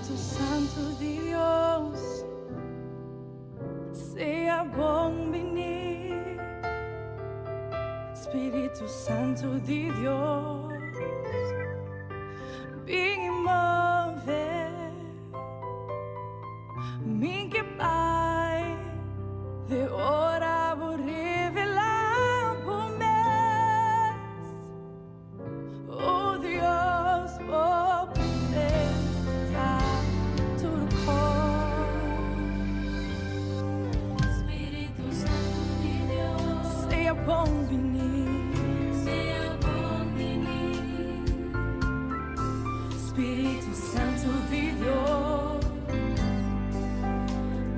Spiritu Santu di Dios, sea bon bini. Spiritu Santu di Dios, bin i move. Mi ke bai te ora bo revelá bo mes. O Dios, bo presensia ta tur kos. Spiritu Santu di Dios, Sea bon bini. Sea bon bini. Spiritu Santu di Dios,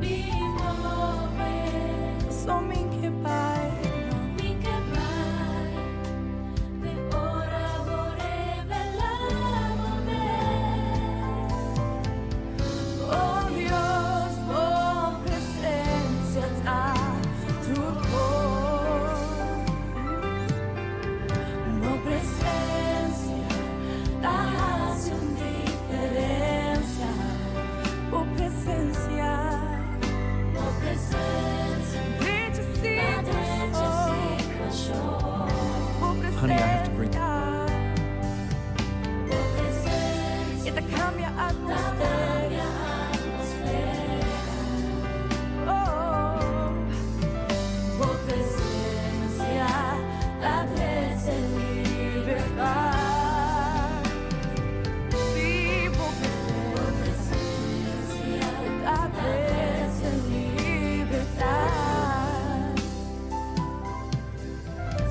Bin move. So mi ke bai. Mi ke bai te ora bo revelá bo mes. Oh Dios, bo presensia ta tur kos. Bo presensia ta hasi un diferensia. Bo presensia, Bo presensia, drecha ta drecha situashon. situashon. Bo Honey, I have to bring- presensia, Bo presensia, e ta kambia ta atmosfera. kambia atmosfera. Oh, Bo presensia ta trese libertat. Si, bo Bo presensia presensia ta ta trese trese libertat. libertat.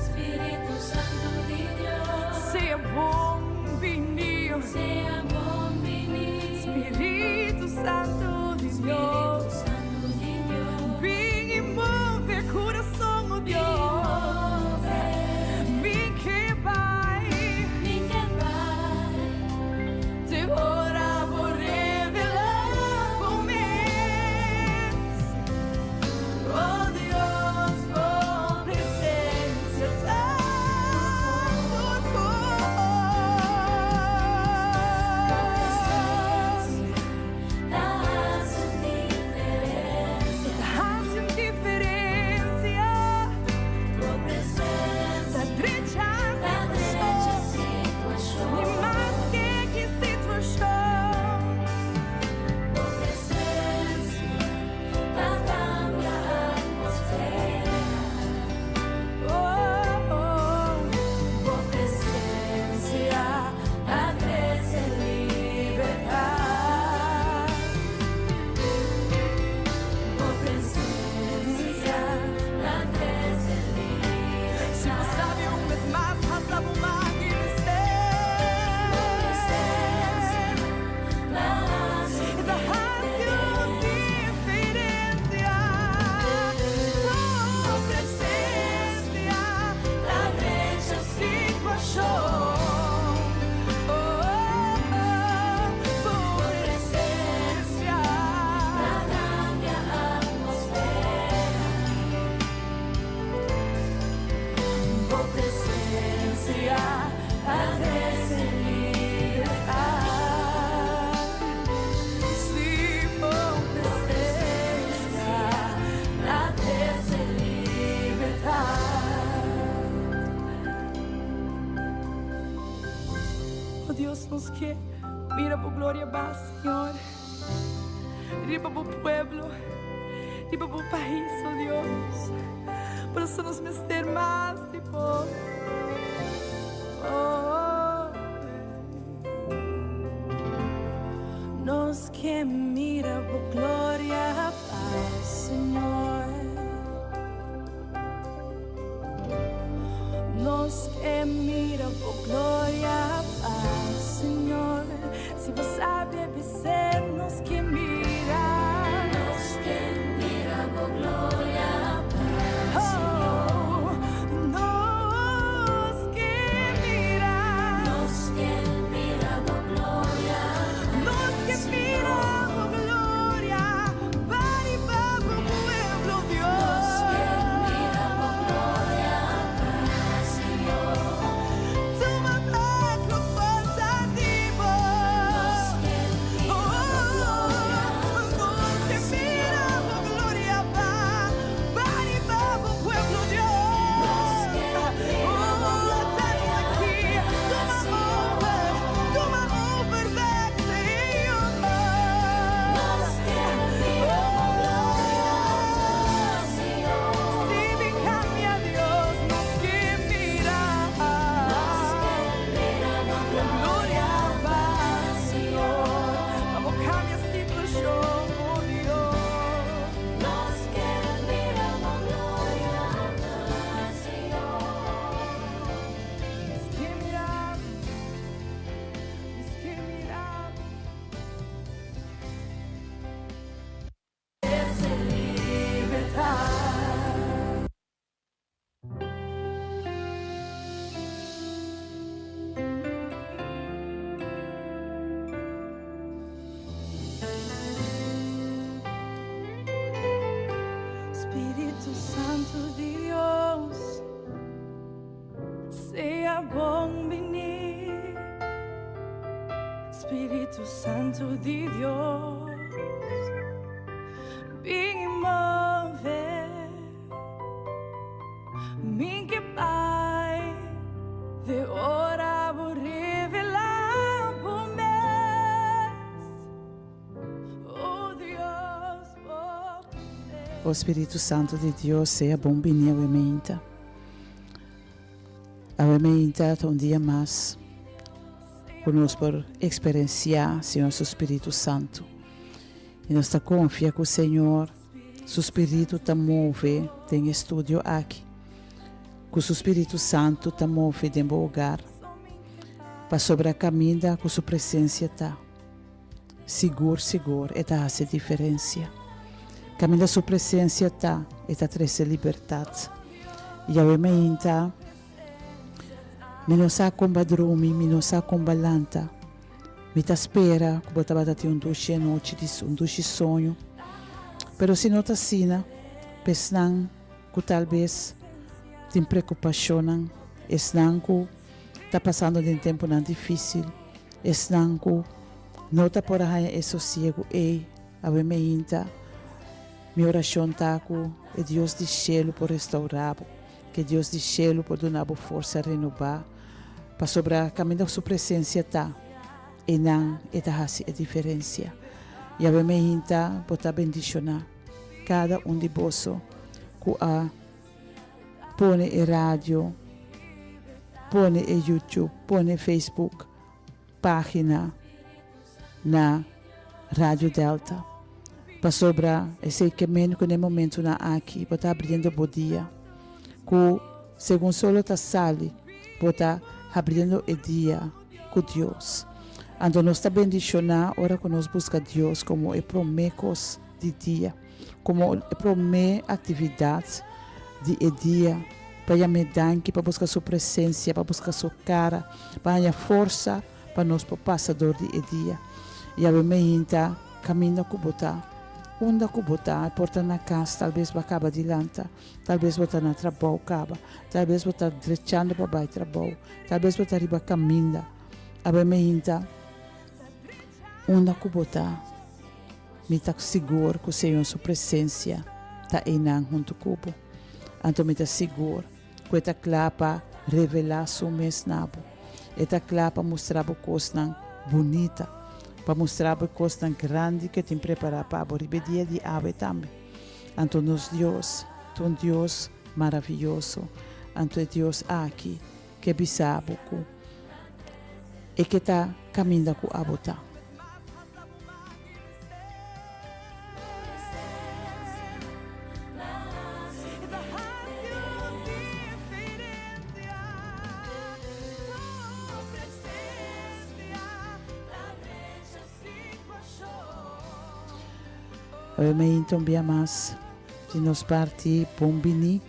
Spiritu Santu di Dios, Sea bon bini. Sea bon bini. Spiritu Santu di Spiritu Dios, Santu di Dios, bin i move kurason, oh Dios. Move. Mi ke bai Mi ke bai te ora bo revelá bo mes. Oh Dios, bo presensia ta tur kos. Ta hasi un diferensia. Ta hasi un diferensia. Bo presensia Ta drecha ta drecha situashon. Ni maske ki situashon. Bo presensia ta kambia atmosfera. Oh, Bo presensia ta trese libertat. Bo presensia ta trese Si bo libertat. sabi un bes mas, halsa bo man i bisa. Bo presensia ta hasi Ta hasi un diferensia. Bo presensia ta drecha situashon. Oh, bo presensia ta kambia atmosfera. Bo presensia ta trese libertat. Si, bo presensia Ta trese libertat. Oh Dios, nos ke mira bo gloria baha, Señor. Riba bo pueblo, riba bo pais, oh Dios. Por eso nos mester mas di bo. Oh, Nos ke mira bo gloria baha, Señor. Nos ke mira bo gloria baha, Señor. Si bo sabi, bisa nos ke mira. Nos ke mira bo gloria baha, Señor. Oh, nos ke mira. Nos ke mira bo gloria Nos ke mira bo gloria baha riba bo pueblo, Dios. Nos ke mira bo gloria baha, Señor. Tuma Spiritu Santu di Dios, bin move. Mi ke bai te ora bo revelá bo mes. O Dios, bo O Spiritu Santu di Dios, sea bon bini awe meinta. Awe meinta ta un dia mas ku nos por eksperensiá Señor su Spiritu Santu. I nos ta konfia ku Señor su Spiritu ta move den e studio aki, ku su Spiritu Santu ta move den bo hogar, pasobra kaminda ku su presensia ta, sigur sigur e ta hasi diferensia. Kaminda su presensia ta, e ta trese libertat. Yahweh meinta, Mi no sa kon ba drumi, mi no sa kon ba lanta. Mi ta spera ku bo tabata tin un dushi anochi di un dushi soño. Pero si no ta asina, pa esnan ku tal bes tin preokupashonnan, esnan ku ta pasando den tempunan difísil, esnan ku no ta por a haña e sosiegu ei, awe meinta mi orashon ta ku e Dios di shelu por restourá bo, ku e Dios di shelu por duna bo forsa renobá. Pasobra kaminda ku su presensia ta, einan e ta hasi e diferensia. Yahweh meinta bo ta bendishoná kada un di boso ku a pone e radio, pone e YouTube, pone Facebook página na Radio Delta. Pasobra esei ke men ku na e momentunan aki bo ta abriendo bo dia, ku segun solo ta sali bo ta abriendo e dia ku Dios. Anto nos ta bendishoná ora ku nos buska Dios komo e promé kos di dia, komo e promé aktividat di e dia, pa yam'é danki, pa buska su presensia, pa buska su kara, pa haña forsa pa nos por pasa dor di e dia. Yahweh meinta kaminda ku bo ta, unda ku bo ta, e por ta na kas, talbes bo a kaba di lanta, talbes bo ta na trabou kaba, talbes bo ta drechando pa bai trabou, talbes bo ta riba kaminda. Yahweh meinta unda ku bo ta, mi ta sigur ku Señor su presensia ta einan huntu ku bo. Anto mi ta sigur ku e ta kla pa revelá su mes na bo. E ta kla pa mustra bo kosnan bunita, pa mustra bo e kosnan grandi ku e tin prepará pa bo riba e dia di awe tambe. Anto nos Dios ta un Dios maravioso. Anto e Dios aki ke bisa bo ku e ke ta kaminda ku abo ta. Awe mainta un bia mas di nos parti bon bini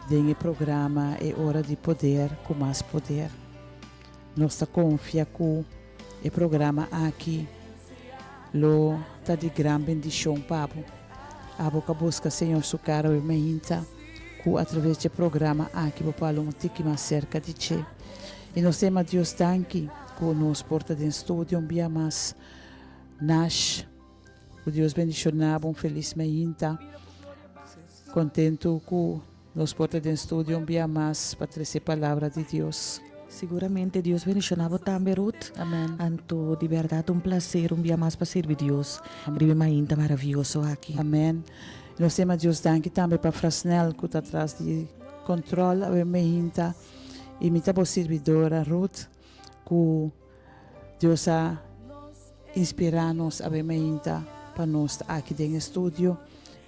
den e programa E Ora di Poder ku Mas Poder. Nos ta konfia ku e programa aki lo ta di gran bendishon pa bo. Abo ka buska Señor su kara awe mainta ku atraves dje programa aki bo por hala un tiki mas serka di dje. I nos ta yama Dios danki ku nos por ta den studio un bia mas. Nash, ku Dios bendishoná bo un felis mainta. Kontentu ku nos por ta den studio un bia mas pa trese palabra di Dios. Siguramente Dios bendiciona bo tambe Ruth. Amen. Anto di berdad un placer un bia mas pa sirbi Dios riba e mainta maravioso aki. Amen. Nos tema Dios danki tambe pa Frasnel cu ta tras di control awe meinta y mi ta bo sirbidora Ruth cu Dios a inspira nos awe mainta pa nos ta aki den e studio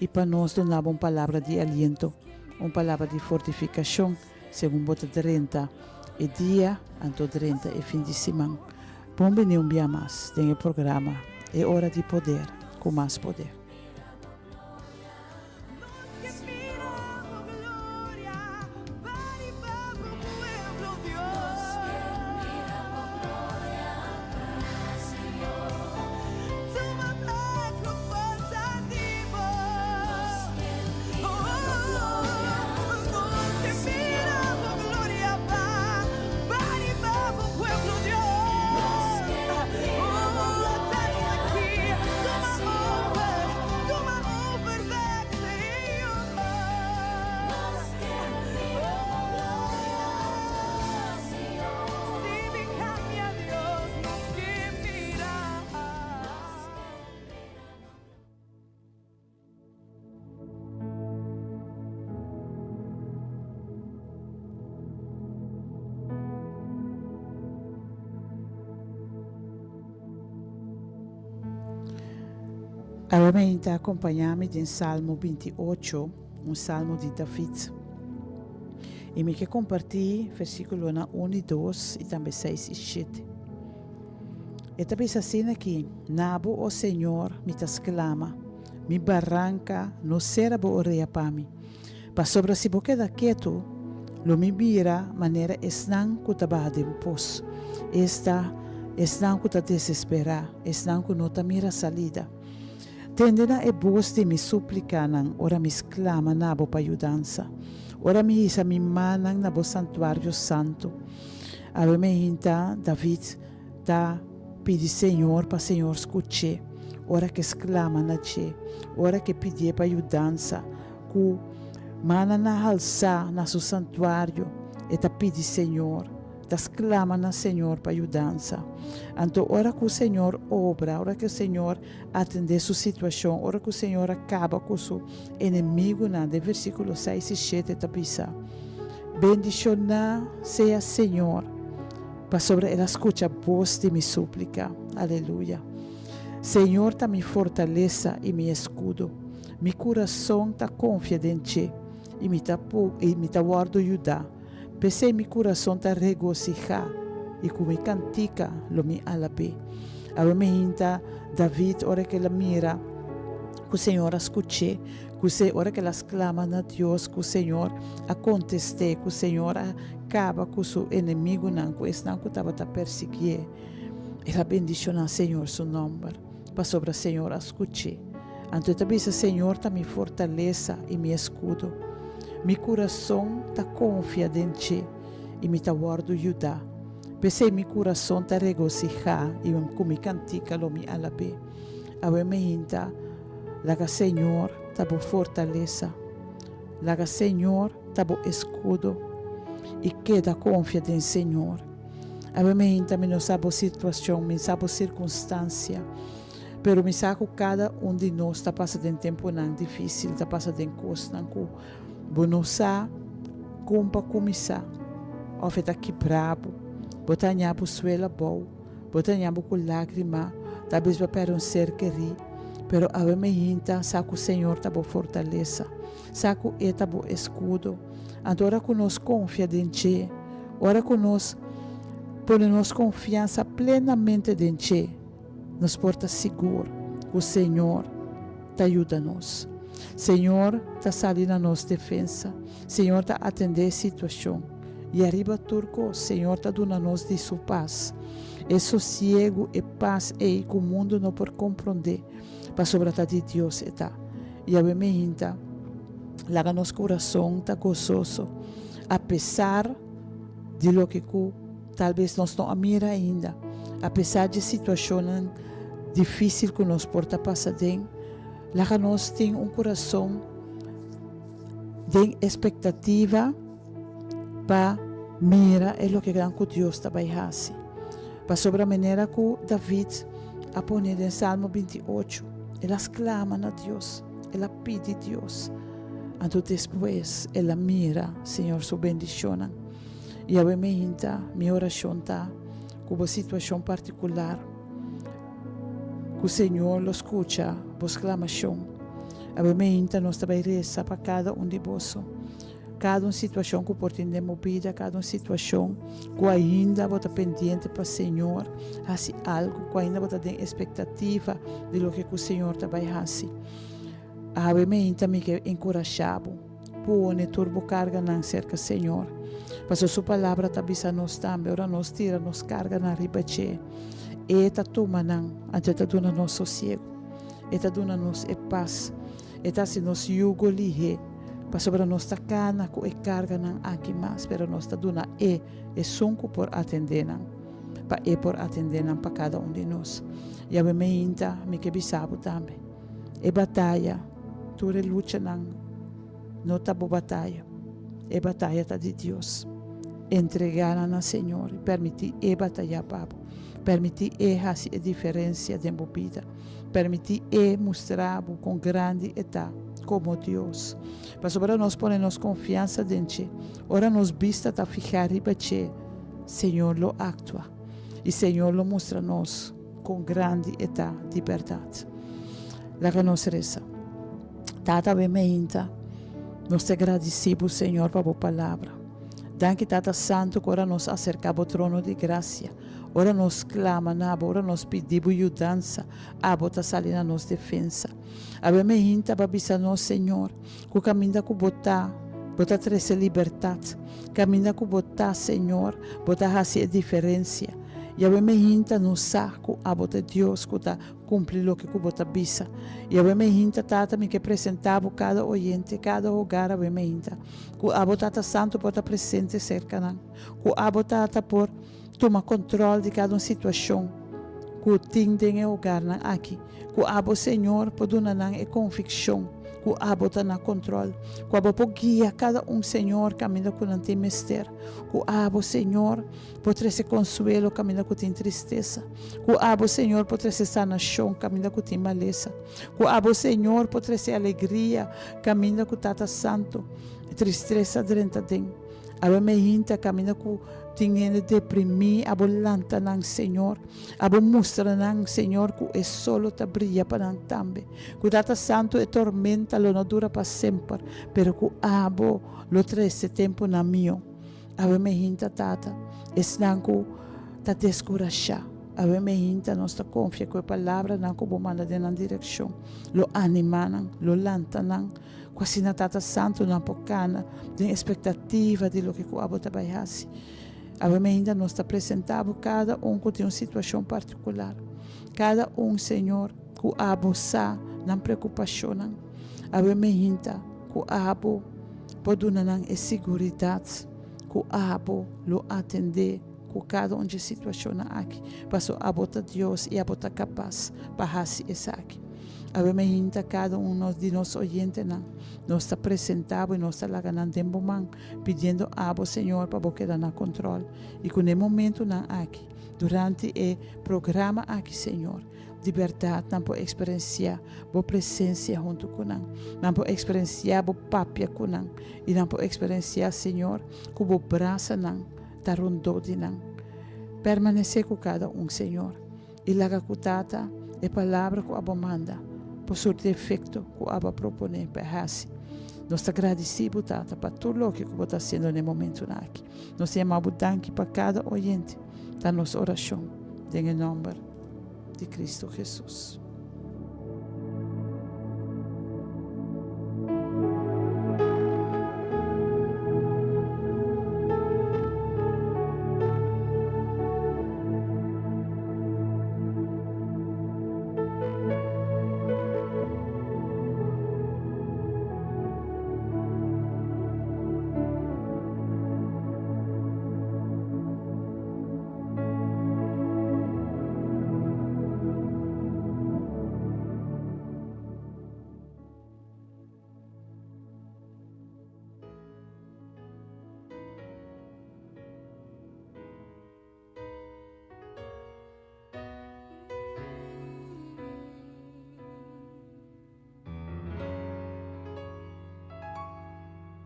y pa nos duna bo un palabra di aliento, un palabra di fortificacion segun bo ta drenta e dia anto drenta e fin di siman. Bon bini un bia mas den e programa E Ora di Poder cu Mas Poder. Awe mainta acompaña mi den Salmo 28, un salmo di David. I mi ke kompartí versíkulonan un i dos i tambe seis i shete. E ta bisa asina aki, Na bo, o Señor, mi ta sklama, mi baranka, no sera bo orea pa mi. Pasobra si bo keda ketu, lo mi bira manera esnan ku ta baha den pos, esta, esnan ku ta desesperá, esnan ku no ta mira salida. Tende na e bos di mi súplikanan ora mi sklama na bo pa yudansa, ora mi hisa mi mannan na bo santuario santu. Awe meinta David ta pidi Señor pa Señor skuch'é ora k'e sklama na dje, ora k'e pidié pa yudansa. Ku mannan a halsá na su santuario, e ta pidi Señor. Ta sklama na Señor pa yudansa. Anto ora ku Señor obra, ora ku Señor atendé su situashon, ora ku Señor a kaba ku su enemigunan, den versíkulo seis i shete ta bisa, Bendishoná sea Señor, pasobra el a skucha bos di mi súplika. Aleluya! Señor ta mi fortalesa i mi eskudo. Mi kurason ta konfia den dje i mi ta i mi ta wòrdu yudá. P'esei mi kurason ta regosihá i ku mi kantika lo mi alab'é. Awe mi hinta David ora ku el a mira ku Señor a skuch'é, ku se ora ku el a sklama na Dios, ku Señor a kontest'é, ku Señor a kaba ku su enemigunan, ku esnan ku tabata persiguié. El a bendishoná Señor su nòmber, pasobra Señor a skuch'é. Anto e ta bisa, Señor ta mi fortalesa i mi eskudo. Mi kurason ta konfia den dje i mi ta wòrdu yudá. P'esei mi kurason ta regosihá i ku mi kantika lo mi alab'é. Awe meinta, laga Señor ta bo fortalesa. Laga Señor ta bo eskudo i keda konfia den Señor. Awe meinta mi no sa bo situashon, mi sa bo sirkunstansia. Pero mi sa ku kada un di nos ta pasa den tempunan difísil, ta pasa den kosnan ku bo no sa kon pa kuminsá òf e ta kibrá bo. Bo ta haña bo suela abou, bo ta haña bo ku lágrima, talbes bo a pèrdè un ser kerí. Pero awe mi hinta sa ku Señor ta bo fortalesa, sa ku E ta bo eskudo. Anto ora ku nos konfia den dje, ora ku nos pone nos konfiansa plenamente den dje, Nos por ta sigur ku Señor ta yuda nos. Señor ta sali na nos defensa. Señor ta atendé e situashon. I ariba tur kos, Señor ta duna nos di Su pas. E sosiegu, e pas ei ku mundu no por komprondé, pasobra ta di Dios e ta. Yahweh meinta laga nos kurason ta gososo, apesar di loke ku. Tal bes nos no a mira ainda. Apesar dje situashonnan difísil ku nos por ta pasa den, laga nos tin un kurason den espektativa pa mira e loke gran ku Dios ta bai hasi. Pasobra manera ku David a pone den Salmo 28, el a sklama na Dios, el a pidi Dios, anto despues el a mira Señor su bendishonnan. Yahweh mi hinta, mi orashon ta ku bo situashon partikular, ku Señor lo skucha bo sklamashon. Yahweh mi hinta, nos ta bai resa pa kada un di boso, kada un situashon ku por tin den bo bida, kada un situashon ku ainda bo ta pendiente pa Señor hasi algu, ku ainda bo ta den espektativa di loke ku Señor ta bai hasi. Awe mi hinta mi ke enkurashá bo. Pone tur bo karganan serka Señor, pasobra Su Palabra ta bisa nos tambe, ora nos tira nos karganan riba dje, E ta tuma nan, anto E ta duna nos sosiegu, E ta duna nos e pas, E ta hasi nos yugo lihé, pasobra nos ta kana ku e karganan aki mas, pero nos ta duna E, esun ku por atendé nan, pa E por atendé nan pa kada un di nos. Yahweh meinta, mi ke bisa bo tambe. E bataya, tur e luchanan no ta bo bataya. E bataya ta di Dios. Entregá nan na Señor i permití E batayá pa bo. Permití E hasi e diferensia den bo bida. Permití E mustra bo kon grandi E ta komo Dios. Pasobra nos pone nos konfiansa den dje, ora nos bista ta fihá riba dje, Señor lo aktua i Señor lo mustra nos. Kon grandi e ta di bèrdat. Laga nos resa. Tata awe meinta, nos ta gradisí bo, Señor, pa bo palabra. Danki, Tata Santu, ku ora nos aserká bo trono di grasia, ora nos klama na bo, ora nos pidi bo yudansa, abo ta sali na nos defensa. Awe meinta bo a bisa nos, Señor, ku kaminda ku bo ta, bo ta trese libertat. Kaminda ku bo ta, Señor, bo ta hasi e diferensia. Yahweh meinta nos sa ku abo ta Dios ku ta Kumpli loke ku bo ta bisa. I awe meinta, Tata, mi ke presentá bo kada oyente, kada hogar awe meinta. Ku abo, Tata Santu, por ta presente serka nan. Ku abo, Tata, por tuma kontròl di kada un situashon ku tin den e hogarnan aki. Ku abo, Señor, por duna nan e konvikshon ku abo ta na kontròl. Ku abo por guia kada un, Señor, kaminda ku nan tin mester. Ku abo, Señor. Por trese konsuelo kaminda ku tin tristesa. Ku abo, Señor, por trese sanashon kaminda ku tin malesa. Ku abo, Señor, por trese alegria kaminda ku Tata Santu tristresa drenta den. Awe meinta kaminda ku tin hende deprimí, abo lanta nan, Señor. Abo mustra nan, Señor, ku e solo ta bria pa nan tambe. Ku Tata Santu e tormenta lo no dura pa semper, pero ku abo lo trese tempunan mihó. Awe me hinta, Tata, esnan ku ta deskurashá. Awe me hinta, nos ta konfia ku e palabranan ku Bo manda den nan direkshon lo animá nan, lo lanta nan, ku asina, Tata Santu, nan por kana den espektativa di loke ku Abo ta bai hasi. Awe me hinta, nos ta presentá Bo kada un ku tin un situashon partikular. Kada un, Señor, ku Abo sa nan preokupashonnan. Awe me hinta, ku Abo por duna nan e siguridat ku abo lo atendé ku kada un dje situashonnan aki, paso abo ta Dios i abo ta kapas pa hasi esaki. Awe mainta kada un di nos oyentenan, nos ta presentá bo i nos ta laga nan den bo man, pidiendo abo, Señor, pa bo keda na kontròl i ku na e momentunan aki, durante e programa aki, Señor, Di bèrdat nan por eksperensiá bo presensia huntu ku nan. Nan por eksperensiá bo papia ku nan. I nan por eksperensiá, Señor, ku bo brasanan ta rondó di nan. Permanesé ku kada un, Señor, i laga ku Tata e palabra ku abo manda por surti efekto ku abo a proponé pa e hasi. Nos ta gradisí bo, Tata, pa tur loke ku bo ta hasiendo na e momentunan aki. Nos ta yama bo danki pa kada oyente. Ta nos orashon den e nòmber di Cristo Jesus.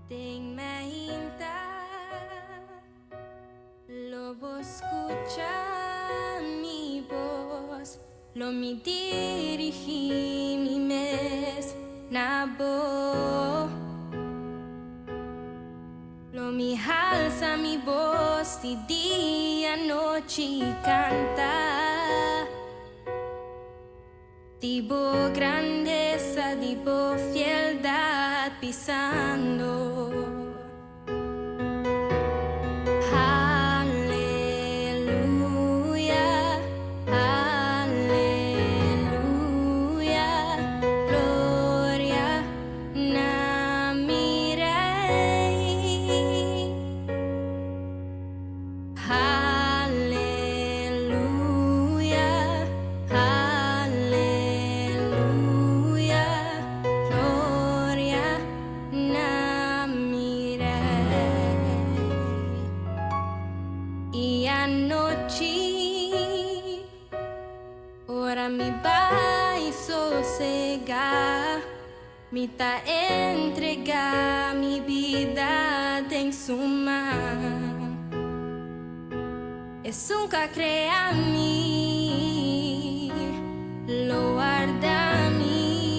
Den mainta. Lo bo scucha mi bos, lo mi dirigi mi mes na bo. Lo mi halsa mi bos di dia nochi canta di bo grandeza, di bo fieldad bisando. Aleluya, aleluya, gloria na mi Rey. Aleluya, aleluya, gloria na mi Rey. I anochi, ora mi bai sosegá, mi ta entregá mi bida den su man. Esun k'a krea mi, lo warda mi.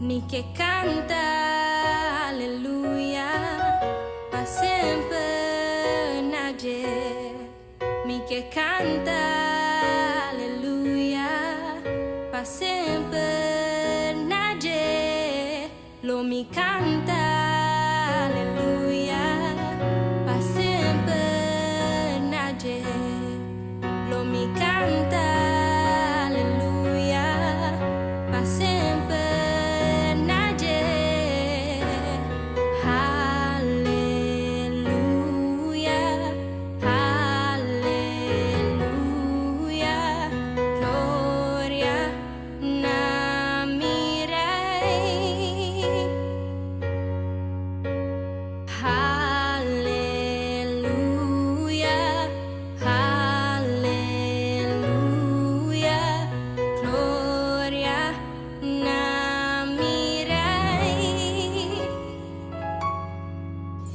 Mi ke kanta aleluya pa semper na dje. Mi ke kanta aleluya pa semper na dje. Lo mi kanta aleluya pa semper na dje. Lo mi kanta aleluya pa semper na dje. Aleluya, aleluya, gloria na mi Rei. Aleluya, aleluya, gloria na mi Rei.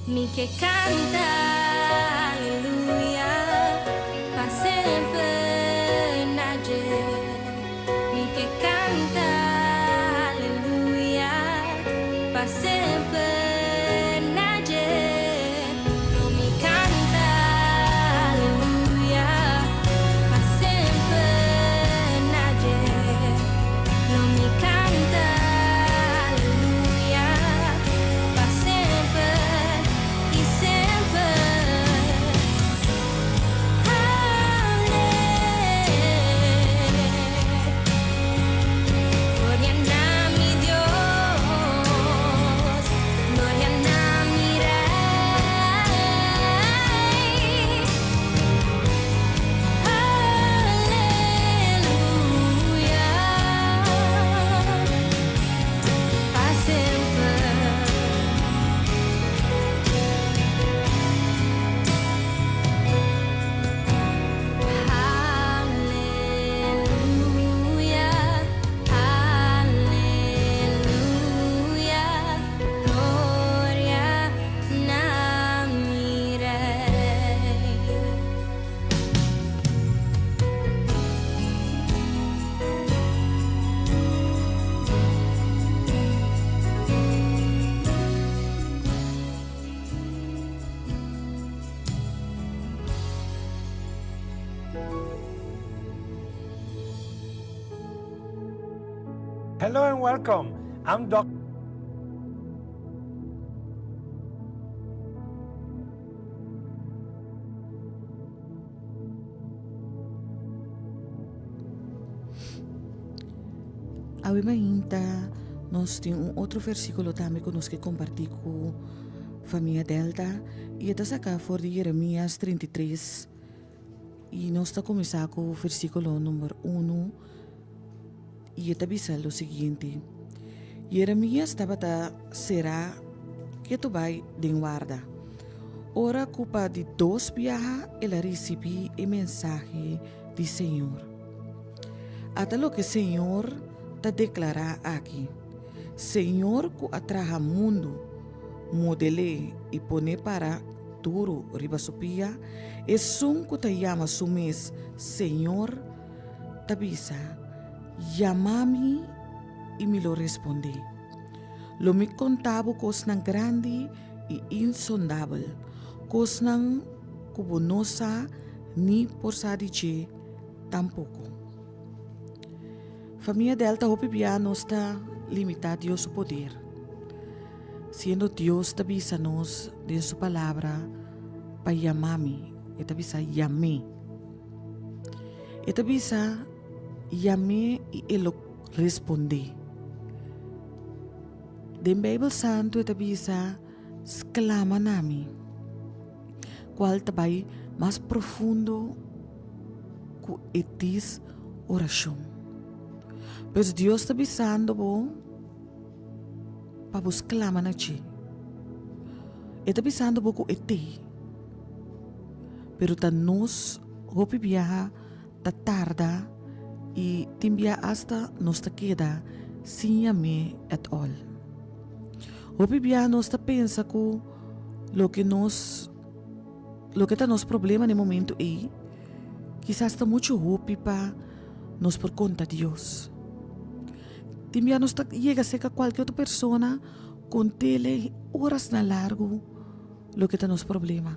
Mi ke kanta aleluya pa semper na dje. Mi ke kanta aleluya pa semper na dje. Lo mi kanta aleluya pa semper na dje. Lo mi kanta aleluya pa semper i semper. Ale. Gloria na mi Dios, gloria na mi Rei. Aleluya, pa semper. Aleluya, aleluya, gloria na mi Rei. Hello and welcome. I'm Dr. Awe mainta nos tin un otro versíkulo tambe ku nos ke kompartí ku famia Delta i e ta saká for di Jeremias 33 i nos ta kuminsá ku versíkulo number unu i e ta bisa lo siguiente, Jeremias tabata será ketu bai den warda, ora ku pa di dos biaha el a risibí e mensahe di Señor. Ata loke Señor ta deklará aki, Señor ku a traha mundu, model'é i pon'é para duru riba su pia, esun ku ta yama su mes Señor, ta bisa, Yama mi i mi lo respondé. Lo mi konta bo kosnan grandi i insondabel, kosnan ku bo no sa ni por sa di dje tampoko. Famia Delta hopi bia nos ta limitá Dios su poder, siendo Dios ta bisa nos den su palabra pa yama mi, e ta bisa yam'é. E ta bisa yam'é i e lo respondé. Den Beibel Santu e ta bisa sklama na mi, kual ta bai mas profundo ku e dis orashon. Pues Dios ta bisando bo pa bo sklama na dje. E ta bisando bo ku e t'ei. Pero ta nos hopi biaha ta tarda i tin bia asta nos ta keda sin yam'é at all. Hopi biaha nos ta pensa ku loke nos loke ta nos problema na e momento ei kisas ta muchu hopi pa nos por konta Dios. Tin bia nos ta yega serka kualke otro persona kont'el orasnan largu loke ta nos problema.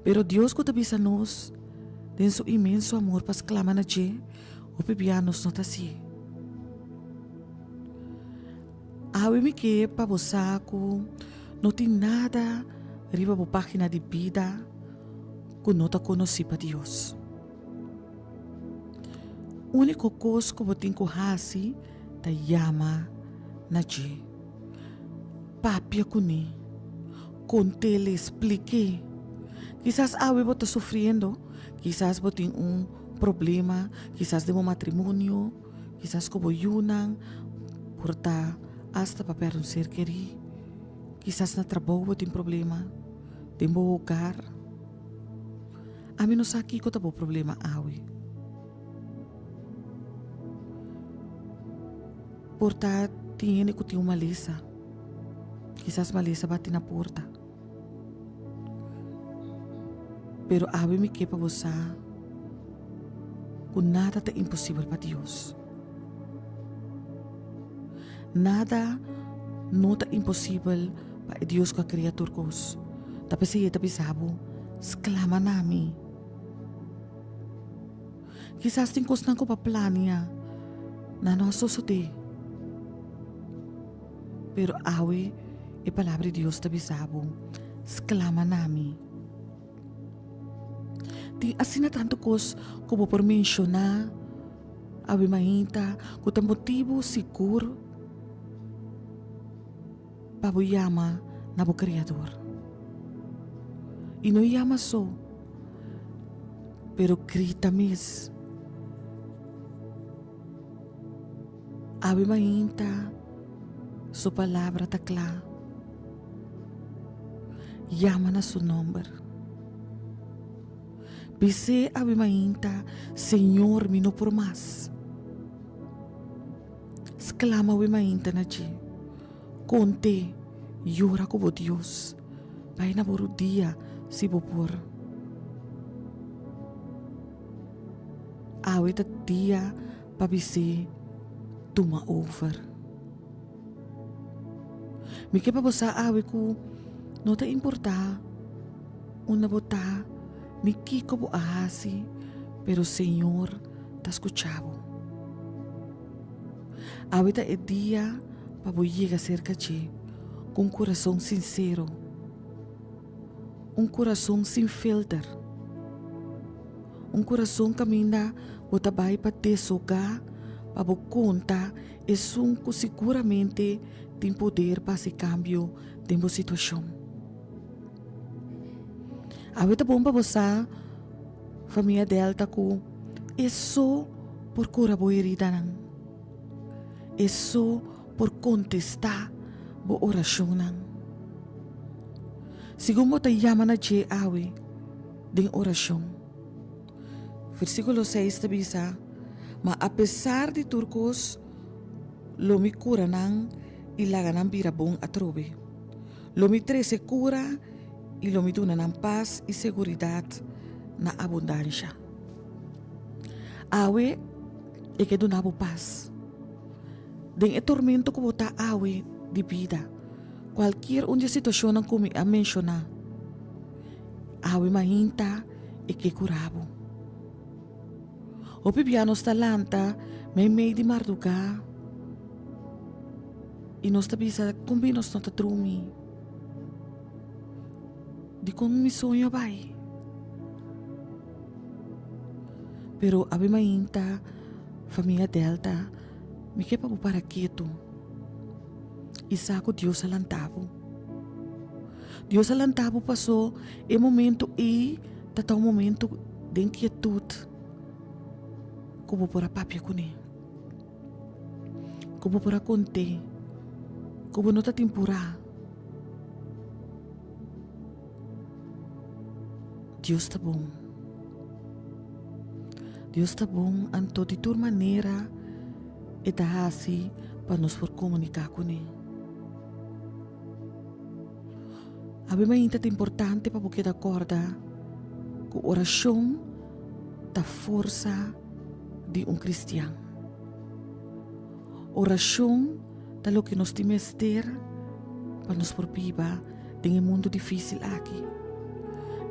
Pero Dios ku ta bisa nos den su inmenso amor pa sklama na dje, hopi bia nos no ta hasié. Awe mi ke pa bo sa ku no tin nada riba bo página di bida ku no ta konosí pa Dios. Úniko kos ku bo tin ku hasi ta yama na dje. Papia kuné, kont'el, splik'é. Kisas awe bo ta sufriendo, kisas bo tin un problema, kisas den bo matrimonio, kisas ku bo yunan, por ta asta pa pèrdè un ser kerí, kisas na trabou bo tin problema, den bo hogar. Ami no sa kiko ta bo problema awe. Por ta tin hende ku tin un malesa. Kisas malesa bati na porta. Pero awe mi ke pa bo sa ku nada ta imposibel pa Dios. Nada no ta imposibel pa e Dios ku a krea tur kos. Ta p'esei e ta bisa bo, Sklama na mi. Kisas tin kosnan ku bo a plania nan no a sosodé. Pero awe e Palabra di Dios ta bisa bo, Sklama na mi. Tin asina tantu kos ku bo por menshoná awe mainta ku ta motibu sigur pa bo yama na bo Kreador. I no yama so, pero grita mes. Awe mainta su palabra ta kla. Yama na su nomber. Bis'é awe mainta, Señor, mi no por mas. Sklama awe mainta na dje. Kont'é, yora ku bo Dios. Bai na bo rudia si bo por. Awe ta dia pa bis'é tuma over. Mi ke pa bo sa awe ku no ta importá unda bo ta ni kiko bo a hasi, pero Señor ta skucha bo. Awe ta e dia pa bo yega serka dje ku un kurason sinsero, un kurason sin filter, un kurason kaminda bo ta bai pa desogá, pa bo konta esun ku siguramente tin poder pa hasi kambio den bo situashon. Awe ta bon pa bo sa, famia Delta, ku e so por kura bo heridanan. E so por kontestá bo orashonnan. Segun bo ta yama na dje awe den orashon. Versíkulo seis ta bisa, Ma apesar di tur kos, lo mi kura nan i laga nan bira bon atrobe. Lo mi trese kura i lo mi duna nan pas i seguridat na abundansha. Awe e ke duna bo pas. Den e tormento ku bo ta awe di bida, kualkier un di e situashonnan ku mi a menshoná, awe mainta e ke kura bo. Hopi bia nos ta lanta meimei di mardugá i nos ta bisa kon bin nos no ta drumi? Dikon mi soño a bai? Pero awe mainta famia Delta mi ke pa bo para ketu i sa ku Dios a lanta bo. Dios a lanta bo paso e momento ei ta ta un momento den kietut ku bo por a papia kuné, ku bo por a kont'é, ku bo no ta tin purá. Dios ta bon. Dios ta bon anto di tur manera e ta hasi pa nos por komuniká kuné. Awe mainta ta importante pa bo keda kòrda ku orashon ta forsa di un kristian. Orashon ta loke nos tin mester pa nos por biba den e mundu difísil aki,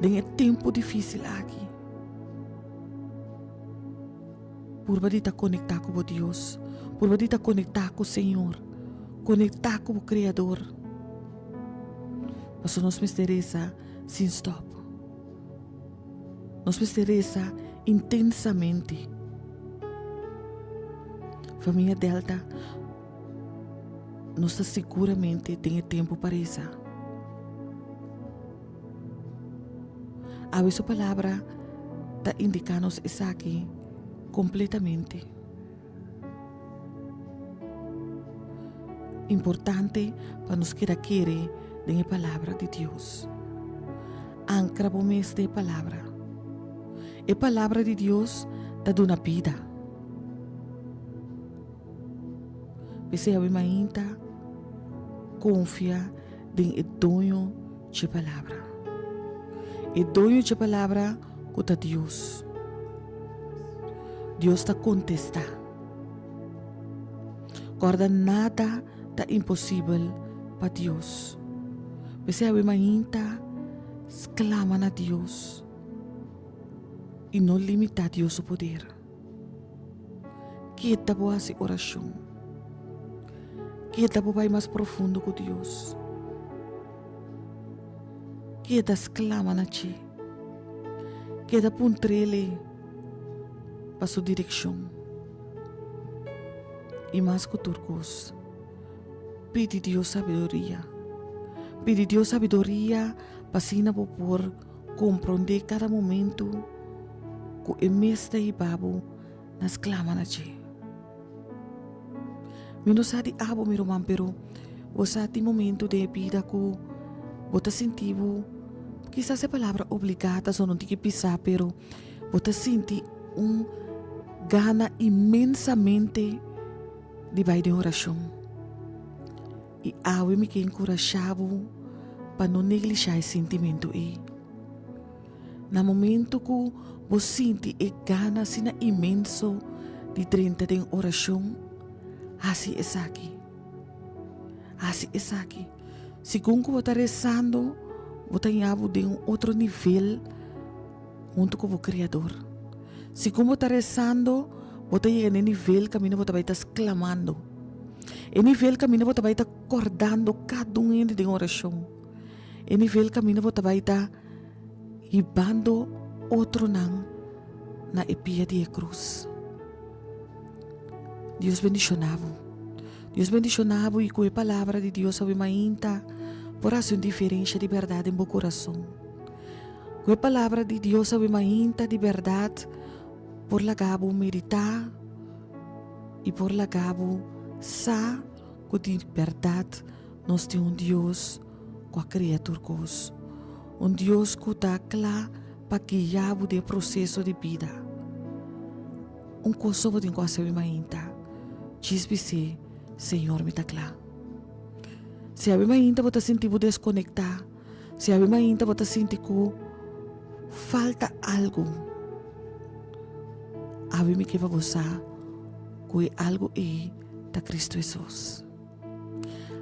den e tempu difísil aki. Purba di ta konektá ku bo Dios, purba di ta konektá ku Señor, konektá ku bo Kreador. Pasobra nos mester resa sin stòp. Nos mester resa intensamente. Famia Delta, nos ta siguramente den e tempu pa resa. Awe su palabra ta indiká nos esaki kompletamente. Importante pa nos keda kere den e palabra di Dios. Ankra bo mes den e palabra. E palabra di Dios ta duna bida. P'esei awe mainta konfia den e doño dje palabra. E doño dje palabra ku ta Dios. Dios ta kontestá. Kòrda nada ta imposibel pa Dios. P'esei awe mainta sklama na Dios i no limitá Dios su poder. Keda bo hasi orashon. Keda bo bai mas profundo ku Dios. Keda sklama na dje. Keda puntr'El pa su direkshon. I mas ku tur kos, pidi Dios sabiduria. Pidi Dios sabiduria pa asina bo por komprondé kada momentu ku e mes ta hiba bo na sklama na dje. Mi no sa di abo mi ruman pero bo sa tin momento den e bida ku bo ta sinti bo kisas e palabra obligá ta sona un tiki pisá pero bo ta sinti un gana inmensamente di bai den orashon. I awe mi ke enkurashá bo pa no neglishá e sintimentu ei. Na momento ku bo sinti e gana asina inmenso di drenta den orashon, hasi esaki. Hasi esaki. Segun ku bo ta resando, bo ta haña bo den un otro nivel huntu ku bo Kreador. Segun bo ta resando, bo ta yega na e nivel kaminda bo ta bai ta sklamando. E nivel kaminda bo ta bai ta kòrdando kada un hende den orashon. E nivel kaminda bo ta bai ta hibando otronan na e pia di e krus. Dios bendishoná bo. Dios bendishoná bo i ku e palabra di Dios awe mainta por hasi un diferensha di bèrdat den bo kurason. Ku e palabra di Dios awe mainta di bèrdat por laga bo meditá i por laga bo sa ku di bèrdat nos tin un Dios ku a krea tur kos. Un Dios ku ta kla pa guia bo den e proseso di bida. Un kos so bo tin ku hasi awe mainta, djis bis'é, Señor mi ta kla. Si awe mainta bo ta sinti bo deskonektá, si awe mainta bo ta sinti ku falta algu, awe mi ke pa bo sa ku e algu ei ta Kristu Hesus.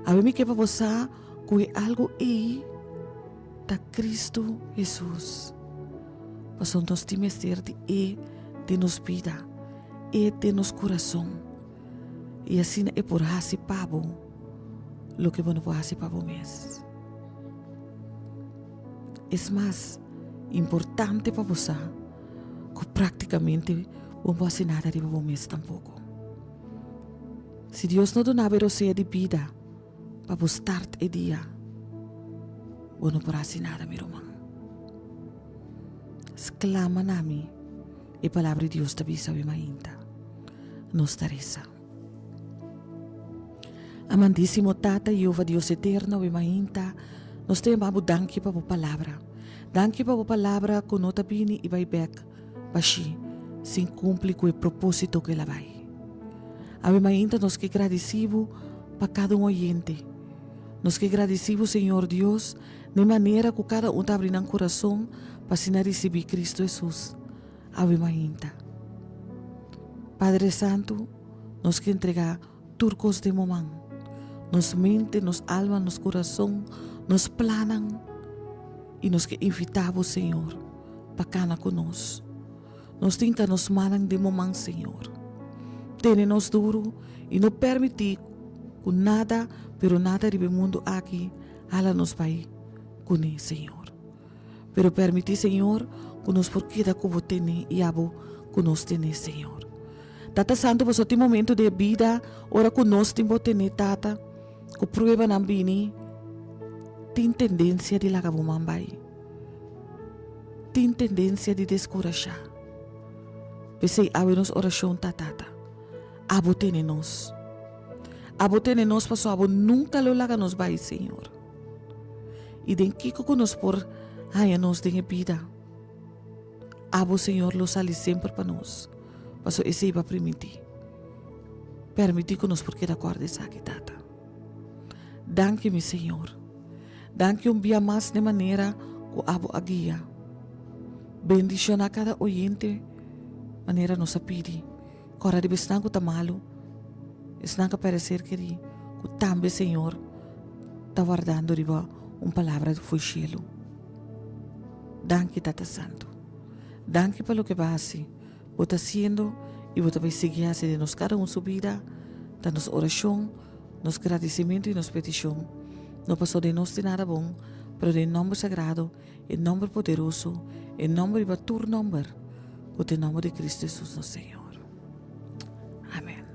Awe mi ke pa bo sa ku e algu ei ta Kristu Hesus. Pasobra nos tin mester di E den nos bida, E den nos kurason. I asina E por hasi pa bo loke bo no por hasi pa bo mes. Es mas importante pa bo sa ku praktikamente bo no por hasi nada riba bo mes tampoko. Si Dios no duna bo e rosea di bida pa bo start e dia, bo no por hasi nada, mi ruman. Sklama na mi, e palabra di Dios ta bisa awe mainta. Nos ta resa. Amandísimo Tata Jehová Dios eterno, awe mainta nos ta yama bo danki pa bo palabra. Danki pa bo palabra ku no ta bini i bai bèk. Bashí, sin kumpli ku e propósito ku el a bai. Awe mainta nos ke gradisí bo pa kada un oyente. Nos ke gradisí bo, Señor Dios, na e manera ku kada un ta abri nan kurason pa asina risibí Kristu Hesus. Awe mainta. Padre Santu, nos ke entregá. tur kos den bo man, nos mente, nos alma, nos kurason, nos plannan, i nos ke invitá bo, Señor, pa kana ku nos. Nos tin ka nos mannan den bo man, Señor. Tene nos duru i no permití ku nada, pero nada riba e mundu aki hala nos bai kuné, Señor. Pero permití, Señor, ku nos por keda ku bo tene i abo ku nos tene, Señor. Tata Santu, pasobra tin momento den e bida ora ku nos tin bo tene, Tata, ku pruebanan bini, tin tendensia di laga bo man bai. Tin tendensia di deskurashá. P'esei awe nos orashon ta, Tata, abo tene nos. Abo tene nos pasobra abo nunka lo laga nos bai, Señor. I den kiko ku nos por haña nos den e bida? Abo, Señor, lo sali semper pa nos, pasobra esei bo a primintí. Permití ku nos por keda kòrda esaki, Tata. Danki, mi Señor. Danki un bia mas n'e manera ku abo a guia. Bendishoná kada oyente manera nos a pidi. Kòrda riba esnan ku ta malu, esnan ku a pèrdè ser kerí, ku tambe, Señor, ta wardando riba un palabra di fo'i shelu. Danki Tata Santu. Danki pa loke bo a hasi, bo ta hasiendo i bo ta bai sigui hasi den nos kada un su bida. Ta nos orashon, nos gradisimentu i nos petishon. No pasobra den nos tin nada bon, pero den nòmber sagrado, e nòmber poderoso, e nòmber riba tur nòmber, ku ta e nòmber di Kristu Hesus nos Señor. Amen.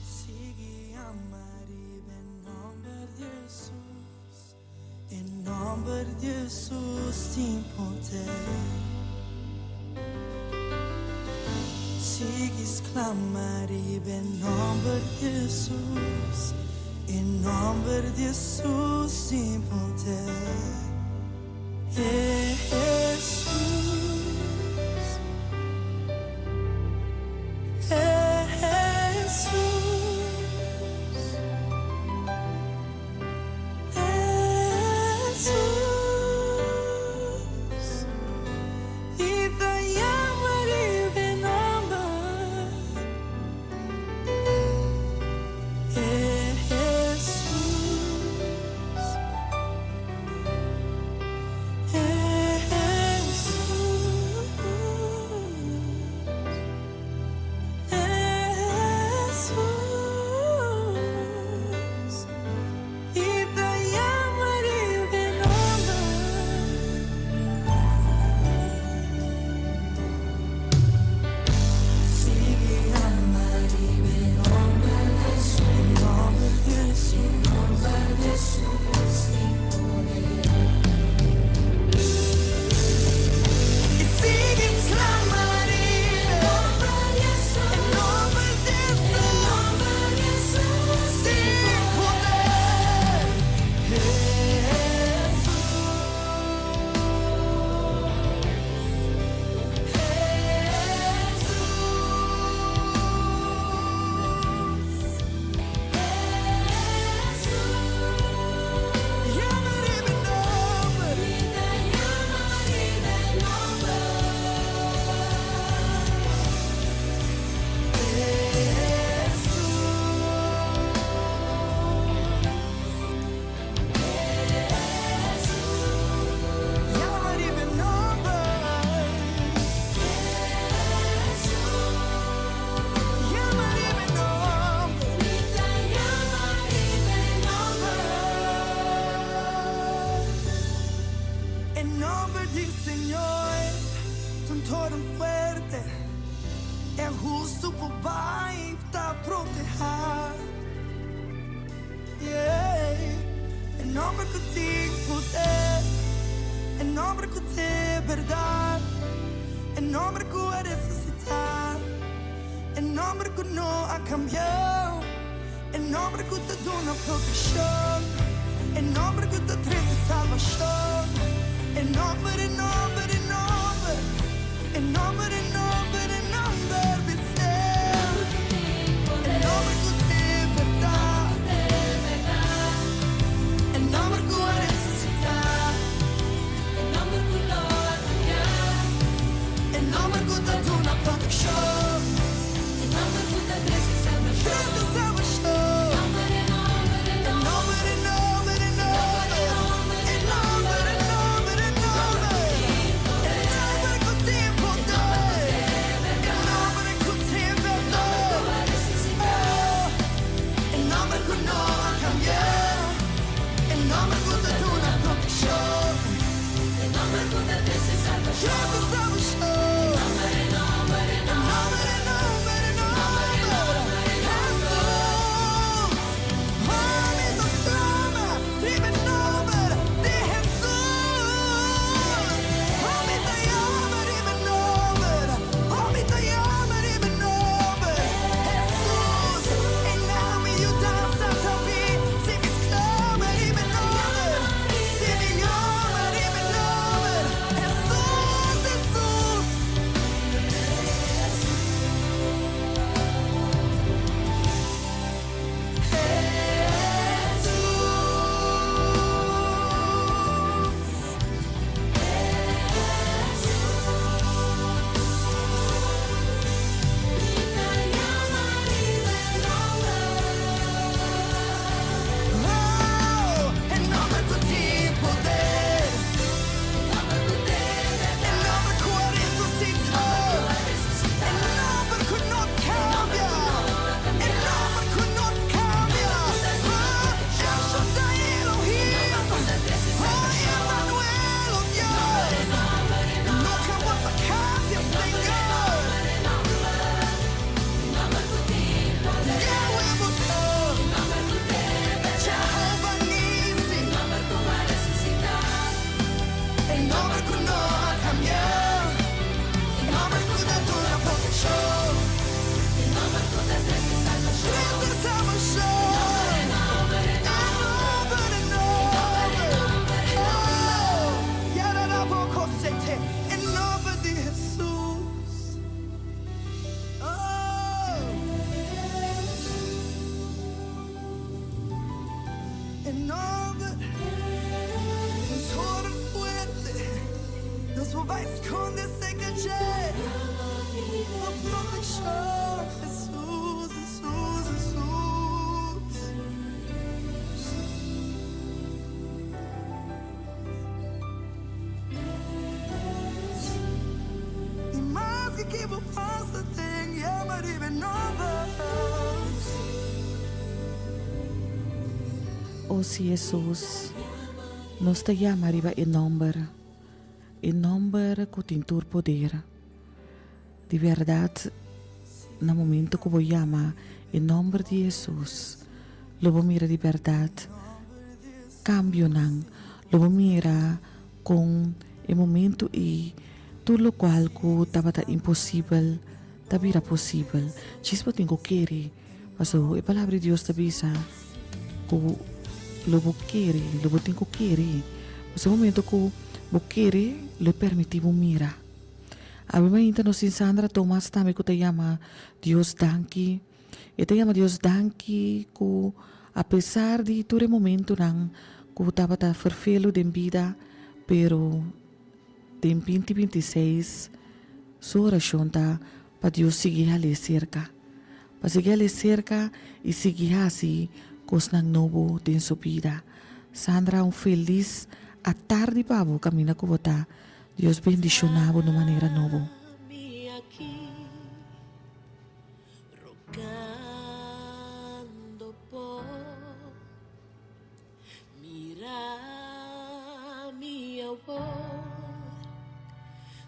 Sigui ama riba e nomber di Jesus, e nomber di Jesus tin poder. Sigui sklama riba e nomber di Jesus, e nomber di Jesus tin poder. Jesus, Jesus. Hesus, mi ta yama riba e nomber. Hesus, Hesus, Hesus. Mi ta yama riba e nomber. Sigui yama riba e nomber di Jesus. E nomber di Jesus. E nomber di Jesus tin poder. I sigui clama riba e nomber di Jesus. E nomber di Jesus. E nomber di Jesus tin poder. Jesus. Jesus. Jesus. Yama riba e nomber. Mi ta yama riba e nomber. E nomber di Señor ta un toren fuerte, e hustu por bai ta protehá. Yeah. nomber ku tin poder, e nomber ku t'e bèrdat, e nomber ku a resusitá, e nomber ku no a kambia, e nomber ku ta duna protekshon, e nomber ku ta trese salbashon, e nomber, e nomber, e nomber, e nomber, e nomber, e nomber, bis'é. E nomber ku t'e bèrdat, e nomber ku a resusitá, e nomber ku no a kambia, e nomber ku ta duna protekshon, e nomber ku ta trese salbashon, trese salbashon. E nomber, e nomber, e nomber, e nomber, e nomber, e nomber, e nomber ku tin poder, e nomber ku tin bèrdat, oh, e nomber ku no a kambia, e nomber ku ta duna protekshon, e nomber ku ta trese salbashon, trese salbashon. E nomber, e nomber, e nomber, e nomber, Hesus. Ami ta sklama riba e nomber di Hesus. Ami ta yama riba e nomber, ami ta yama riba e nomber Hesus. E nami yudansa ta bin si mi sklama riba e nomber, si mi yama riba e nomber Hesus, Hesus. Hesus. Oh, e nomber ku tin poder, e nomber ku a resusitá, e nomber ku no kambia, e nomber ku no kambia. Oh, El Shaddai Elohim, oh, Emmanuel, oh Dios, nunka bo ta kambia, Señor. Yahweh bo ta, Jehovah Nissi, e nomber ku no a kambia, e nomber ku ta duna protekshon, trese salbashon. E nomber, e nomber, oh, Yararabokosete, e nomber di Hesus. Oh. E nomber, un toren fuerte, nos por bai skonde serka dje, pa protekshon. Hesus, Hesus, Hesus. I maske ki bo pasa den, yama riba e nomber. O si Hesus, nos ta yama riba e nomber, e nomber ku tin tur poder. Di bèrdat, na momento ku bo yama e nomber di Hesus, lo bo mira di bèrdat kambionan, lo bo mira kon e momento ei tur lokual ku tabata imposibel ta bira posibel. Djis bo tin ku kere, pasobra e Palabra di Dios ta bisa ku lo bo kere, lo bo tin ku kere. Pasobra e momento ku bo kere lo e permití bo mira. Awe mainta nos tin Sandra Thomas tambe ku ta yama Dios danki. E ta yama Dios danki ku apesar di tur e momentunan ku tabata ferfelu den bida, pero den binti 26 su orashon ta pa Dios sigui hal'é serka. Pa sigui hal'é serka i sigui hasi kosnan nobo den su bida. Sandra un felis atardi pa bo kaminda ku bo ta. Dios bendishoná bo na un manera nobo. Mi aki rogando bo, mira mi awor,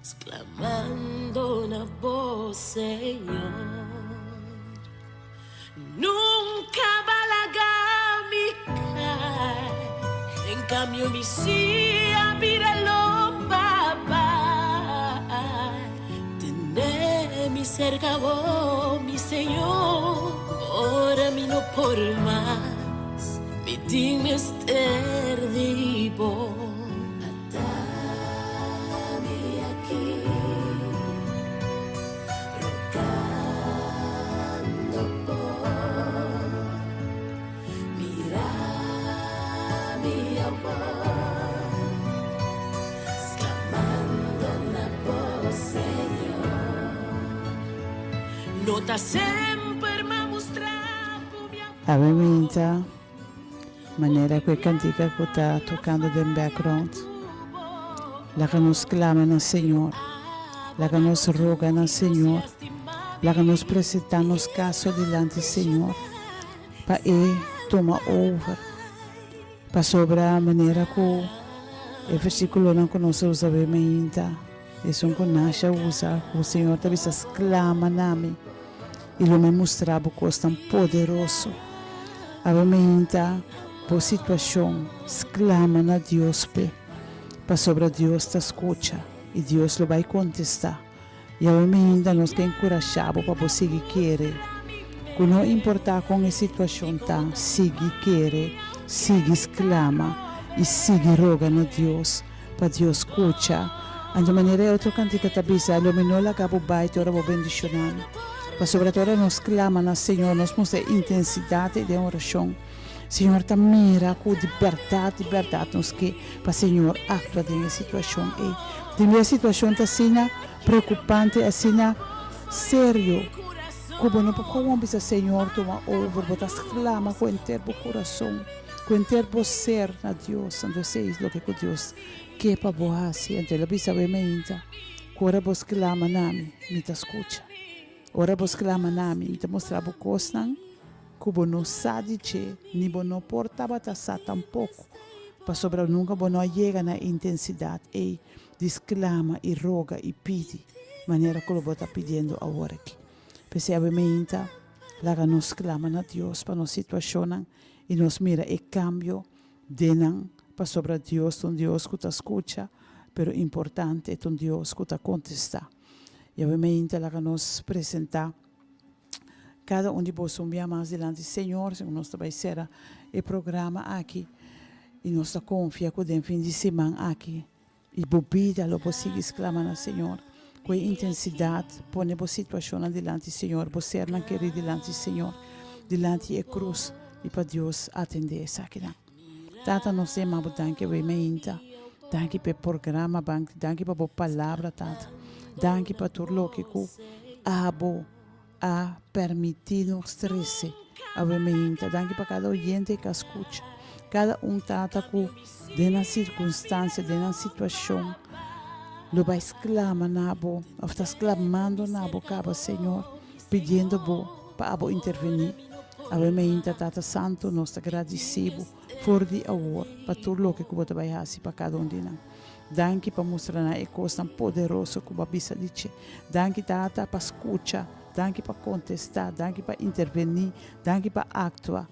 sclamando na bo, Señor. Nunca balaga mi cai. kambio mi si a bira lomba bai. Tene mi serka bo, mi Señor, ora mi no por mas, mi tin mester di bo. Ata mi aki, rogando bo. Mira mi awor, sklamando na bo, Señor. No ta semper m'a mustra bo mi amor. Awe minta manera ku e kantika ku ta tokando den background. Laga nos klama na Señor. Laga nos roga na Señor. Laga nos presentá nos kaso dilanti Señor pa e tuma over. Pasobra manera ku e versíkulonan ku nos a usa awe mainta, esun ku Nasha usa, ku Señor ta bisa, Sklama na mi, i lo mi mustra bo kosnan poderoso. Awe mainta bo situashon, sklama na Dios p'e, pasobra Dios ta skucha i Dios lo bai kontestá. I awe mainta nos ta enkurashá bo pa bo sigui kere ku no importá kon e situashon ta, sigui kere, sigui sklama i sigui roga na Dios pa Dios skucha. Anto manera e otro kantika ta bisa, Lo mi no laga bo bai te ora bo bendishoná mi. Pasobra te ora nos klama na Señor, nos mustra e intensidat ei den orashon. Señor ta mira ku di bèrdat, di bèrdat nos ke pa Señor aktua den e situashon ei. Tin bia situashon ta asina preokupante, asina serio, ku bo no por kowon bisa Señor tuma over. Bo ta sklama ku henter bo kurason. Ku henter bo ser na Dios, anto esei es loke ku Dios ke pa bo hasi. Anto el a bisa awe mainta, ku ora bo sklama na mi, mi ta skucha. Ora bo sklama na mi, mi ta mustra bo kosnan ku bo no sa di dje, ni bo no por tabata sa tampoko, pasobra nunka bo no a yega na e intensidat ei di sklama i roga i pidi manera ku lo bo ta pidiendo awor aki. P'esei awe mainta, laga nos sklama na Dios pa nos situashonnan i nos mira e kambio den nan, pasobra Dios ta un Dios ku ta skucha, pero importante e ta un Dios ku ta kontestá. Yahweh meinta laga nos presentá kada un di boso un bia mas dilanti Señor, segun nos ta bai sera e programa aki, i nos ta konfia ku den fin di siman aki I bo bida lo bo sigui sklama na Señor ku e intensidat. Pone bo situashonnan dilanti Señor, bo sernan kerí dilanti Señor, dilanti e krus, i pa Dios atendé esakinan. Tata, nos ta yama bo danki awey mainta. Danki pa e programa, danki pa bo palabra, Tata. Danki pa tur loke ku abo a permití nos trese awe meinta. Danki pa kada oyente ku a skucha. Kada un tata ku den nan sirkunstansia, den nan situashon, lo bai sklama na bo òf ta sklamando na bo kaba, Señor, pidiendo bo pa abo intervení. Awe meinta, Tata Santu, nos ta gradisí bo for di awor pa tur loke ku bo ta bai hasi pa kada un di nan. Danki pa mustra nan e kosnan poderoso ku bo a bisa di dje. Danki, Tata, pa skucha. Danki pa kontestá. Danki pa intervení. Danki pa aktua.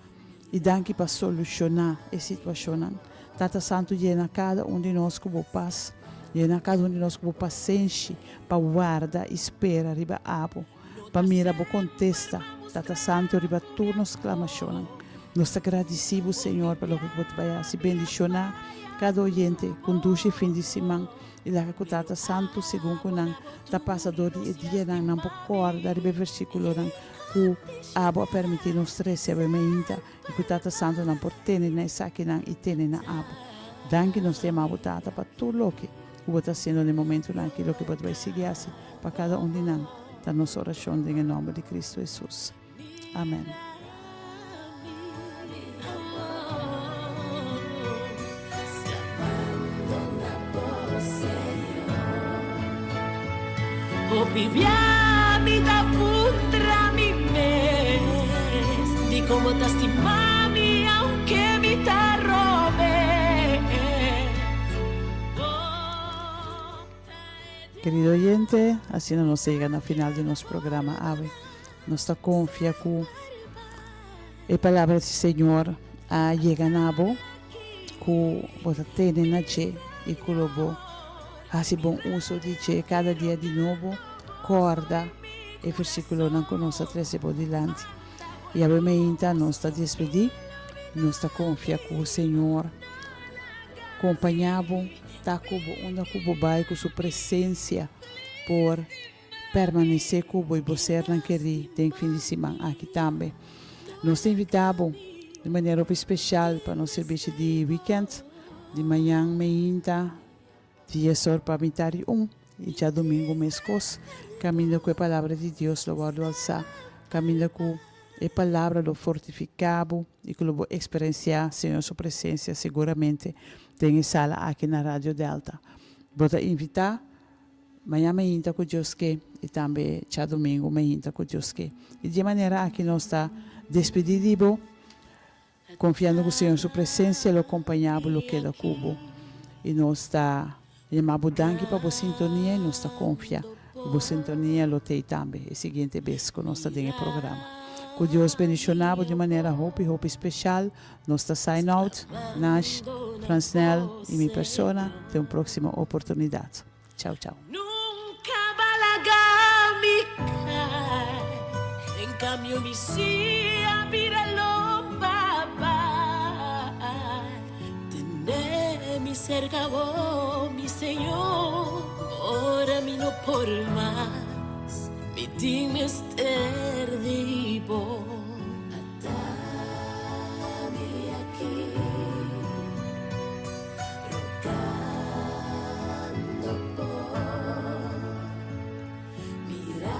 I danki pa solushoná e situashonnan. Tata Santu, yena kada un di nos ku bo pas. Yena kada un di nos ku bo pasenshi pa warda i spera riba abo, pa mira bo kontesta, Tata Santu, riba tur nos sklamashonnan. Nos ta gradisí bo, Señor, pa loke ku bo ta bai hasi. Bendishoná kada oyente ku un dushi fin di siman i laga ku Tata Santu, segun ku nan ta pasa dor di e dianan, nan por kòrda riba e versíkulonan ku abo a permití nos trese awe mainta i ku Tata Santu nan por tene na esakinan i tene na abo. Danki nos ta yama bo, Tata, pa tur loke ku bo ta hasiendo na e momentunan aki, loke bo ta bai sigui hasi pa kada un di nan. Ta nos orashon den e nòmber di Kristu Hesus. Amen. Querido oyente, asina nos a yega na final di nos programa awe. Nos ta konfia ku e palabra di Señor a yega na bo. ku bo ta tene na dje i ku lo bo hasi bon uso di dje kada dia di nobo. Kòrda e versíkulonan ku nos a trese bo dilanti. I awe meinta nos ta despedí, nos ta konfia ku Señor kompañá bo, ta ku bo unda ku bo bai, ku su presensia por permanesé ku bo i bo sernan kerí den fin di siman aki tambe. Nos ta invitá bo di manera hopi spesial pa nos servisio di wikènt di mañan meinta Dies or pa mitar di un, i djadumingu meskos, kaminda ku e Palabra di Dios lo wòrdu alsá, kaminda ku e Palabra lo fortifiká bo i ku lo bo eksperensiá Señor su presensia seguramente den e sala aki na Radio Delta. Bo ta invitá mañan mainta ku Dios ke i tambe djadumingu mainta ku Dios ke. I di e manera aki nos ta despedí di bo. Konfiando ku Señor su presensia lo kompañá bo, lo keda ku bo. I nos ta yama bo danki pa bo sintonia i nos ta konfia ku bo sintonia lo t'ei tambe e siguiente bes ku nos ta den e programa. Ku Dios bendishoná bo di un manera hopi hopi speshal. Nos ta sign out, Nash, Fransnel i mi persona te un próksimo oportunidat. Chau chau. Nunca balaga mi kai, en cambio mi si a bira lomba bai. Tene mi cerca bo, mi Señor, ora mi no por mas, mi tin mester di bo. Ata mi aki rogando bo, mira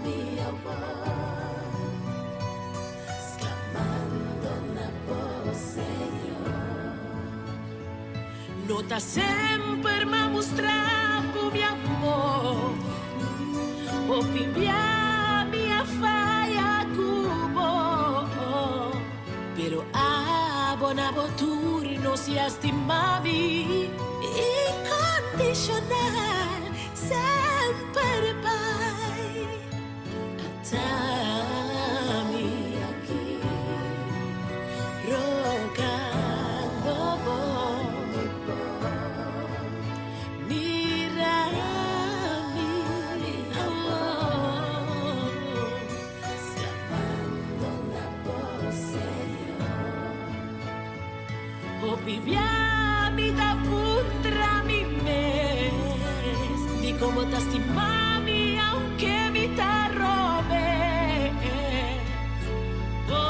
mi awor, sclamando na bo, Señor. No ta semper m'a mustra bo mi amor, hopi bia mi a faya cu bo, pero abo na bo turno si a stima mi incondicional semper bai. Ata mi aki rogando bo, mira mi awor, sclamando na bo, Señor. Hopi bia mi ta puntra mi mes, di como ta stima mi aunke mi ta robes. Bo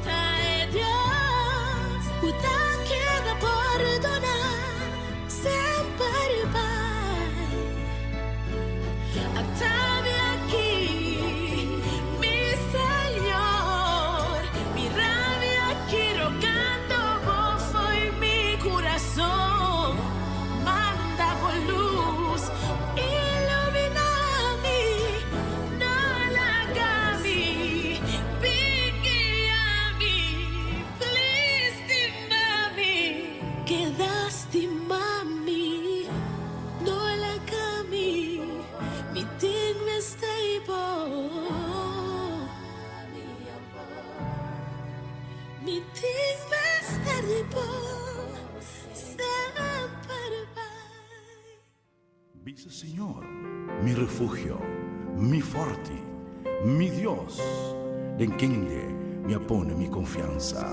ta e Dios cu ta keda pordona semper bai. Ata mi aki, mi Señor, mira mi aki rogando bo fo'i mi curason. Manda bo luz, ilumina mi, no laga mi, bin guia mi, please stima mi. Keda stima mi. No laga mi, mi tin mester bo. Mi tin mester di bo semper bai. Bisa Señor, mi refugio, mi forti, mi Dios, den kende mi a pone mi konfiansa.